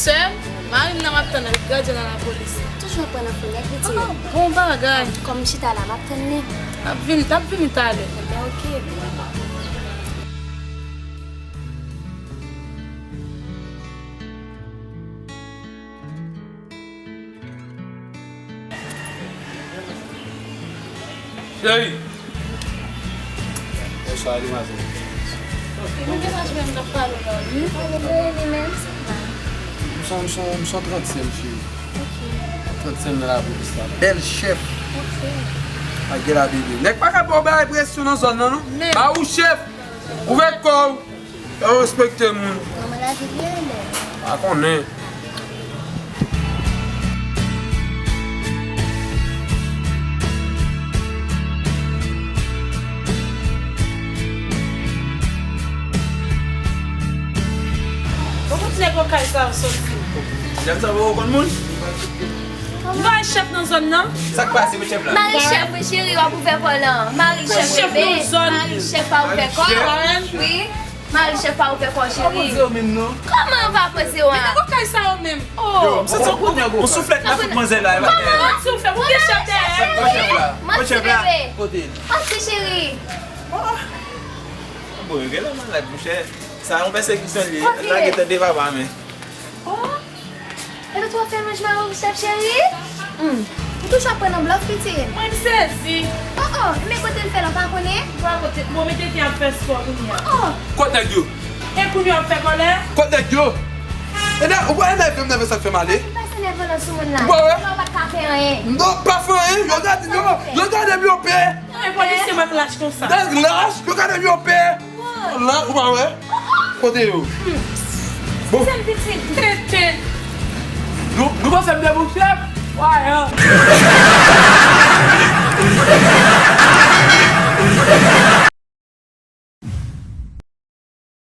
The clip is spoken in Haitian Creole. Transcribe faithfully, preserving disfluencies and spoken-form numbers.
Sè m, mari m nan, m ap tann l, grandye nan lapolis. Toujou ap pran nan founyèt, pitit. Ah, bon bagay. Kòm m chita la, m ap tann li. L ap vini, t ap vini talè. Ebyen, oke. Cheri! Bonswa, demwazèl. Mwen gen laj menm nan pale la, wi. Li menm, sa va. M son, m son, m son trantyèm, cheri. Ok. Trantyèm nan lapolis la. Bèl chèf. Ok. Ak gen la bebe. Nèg pa ka ba w bay presyon nan zòn nan, non. Men. Ba ou chèf. Ouvè kò w. Yo respekte moun. Kòman lavi byen, men? Pa konnen. Bon, kote nèg lakay sa yo soti? Nèg sa yo konn moun? Ou pa wè chèf nan zòn nan? Sa k pase, men chèf la? Mari chèf, wi, cheri, w ap ouvè kò w lan. Mari chèf, chèf bebe. Nan zòn. Mari chèf pa ouvè kò. Mari chèf? Wi. Mari chèf pa ouvè kò, cheri. Pa poze w menm, non. Kòman w pa poze w a? Men nèg lakay sa yo menm. Oh. Yo, m santi yon, yon souflèt nan fout manzè la, e pa dèyè. Kòman? Souflèt, ou gen chèf dèyè. Kote chèf la? Kote chèf la? Kote l? Manti, cheri. Oh. Bon, yo genlè malad, monchè. Sa yon pèsekisyon li ye. Lage tèt de papa, men. Oh. Epi tou w ap fè menm jan avè w, chèf cheri? Hmm. Ou toujou ap pran nan blòf, pitit. Mwen, m sezi. Oh, oh, men kote l fè la, w pa konnen? Ou pa kote, bon, men tenten ap fè spò kounye a. Oh, oh. Kot nèg yo? E kounye a w ap fè kòlè? Kot nèg yo? E nèg, ou pa enève m, nève sa k fè m ale. Ou pase nève lan sou moun la. Ou pa wè? Ou pa t ka fè anyen. Non, pa fè anyen. Yo gade, yo, yo gade m, yo pè. Nan men polisye m ak lach konsa. Nèg lach, yo gade m, yo pè. Lach, ou pa wè? Kote yo? Bon. Sèl pitit. Tenten. Nou, nou panse m de pou chèf? Wayan.